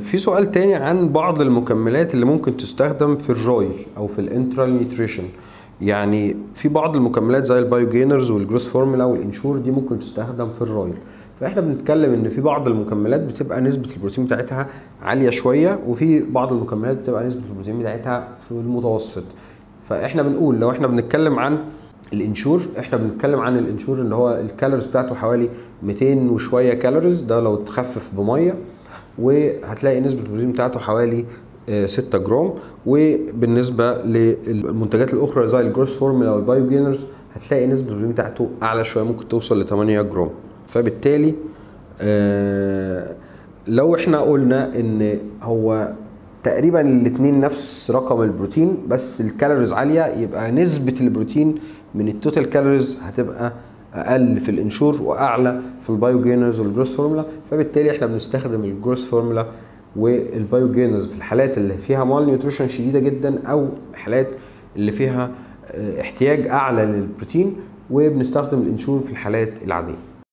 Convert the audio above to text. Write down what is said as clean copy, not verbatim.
في سؤال تاني عن بعض المكملات اللي ممكن تستخدم في ال ROI او في ال enteral nutrition. يعني في بعض المكملات زي ال Bio Gainers وال Growth Formula وال Ensure دي ممكن تستخدم في ال ROI. فاحنا بنتكلم ان في بعض المكملات بتبقى نسبة البروتين بتاعتها عالية شوية، وفي بعض المكملات بتبقى نسبة البروتين بتاعتها في المتوسط. فاحنا بنقول لو احنا بنتكلم عن ال Ensure، احنا بنتكلم عن ال Ensure اللي هو ال calories بتاعته حوالي 200 وشوية calories، ده لو تخفف بمية، وهتلاقي نسبة البروتين بتاعته حوالي 6 جرام. وبالنسبة للمنتجات الأخرى زي ال Growth Formula وال Bio Gainers هتلاقي نسبة البروتين بتاعته أعلى شوية، ممكن توصل ل 8 جرام. فبالتالي لو احنا قلنا ان هو تقريبا الاثنين نفس رقم البروتين بس ال calories عالية، يبقى نسبة البروتين من ال total calories هتبقى اقل في ال Ensure واعلى في ال Bio Gainers وال Growth Formula. فبالتالي احنا بنستخدم ال Growth Formula وال Bio Gainers في الحالات اللي فيها malnutrition شديدة جدا، او الحالات اللي فيها احتياج اعلى للبروتين، وبنستخدم ال Ensure في الحالات العادية.